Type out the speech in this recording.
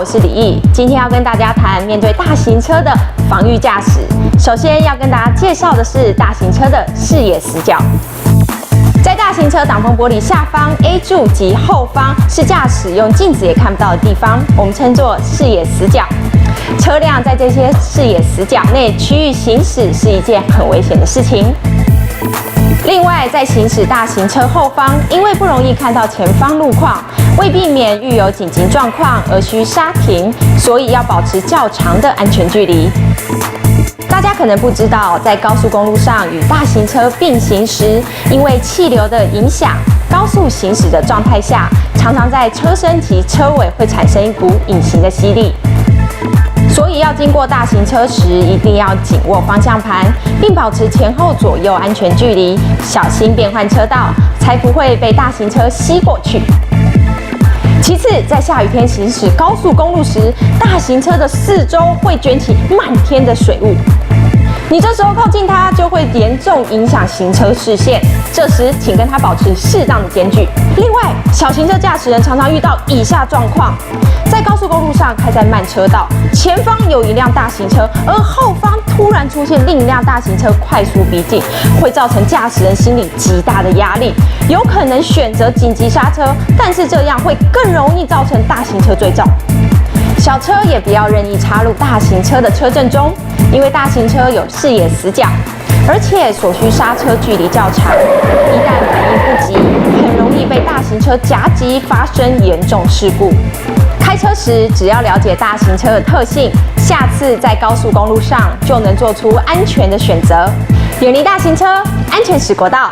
我是李毅，今天要跟大家談面對大型車的防禦駕駛。首先要跟大家介紹的是大型車的視野死角。在大型車擋風玻璃下方 A 柱及後方是駕駛用鏡子也看不到的地方，我們稱作視野死角。車輛在這些視野死角內區域行駛是一件很危險的事情。另外，在行駛大型車後方，因為不容易看到前方路況，為避免遇有緊急狀況而需剎停，所以要保持較長的安全距離。大家可能不知道，在高速公路上與大型車並行時，因為氣流的影響，高速行駛的狀態下，常常在車身及車尾會產生一股隱形的吸力。所以要經過大型車時，一定要緊握方向盤，並保持前後左右安全距離，小心變換車道，才不會被大型車吸過去。其次，在下雨天行駛高速公路時，大型車的四周會捲起漫天的水霧，你這時候靠近它，就會嚴重影響行車視線。這時，請跟它保持適當的間距。另外，小型車駕駛人常常遇到以下狀況：在高速公路上開在慢車道，前方有一輛大型車，而後方突然出現另一輛大型車快速逼近，會造成駕駛人心理極大的壓力，有可能選擇緊急剎車，但是這樣會更容易造成大型車追撞。小車也不要任意插入大型車的車陣中，因為大型車有視野死角，而且所需剎車距離較長，一旦反應不及，很容易被大型車夾擊，發生嚴重事故。開車時只要了解大型車的特性，下次在高速公路上就能做出安全的選擇，遠離大型車，安全駛國道。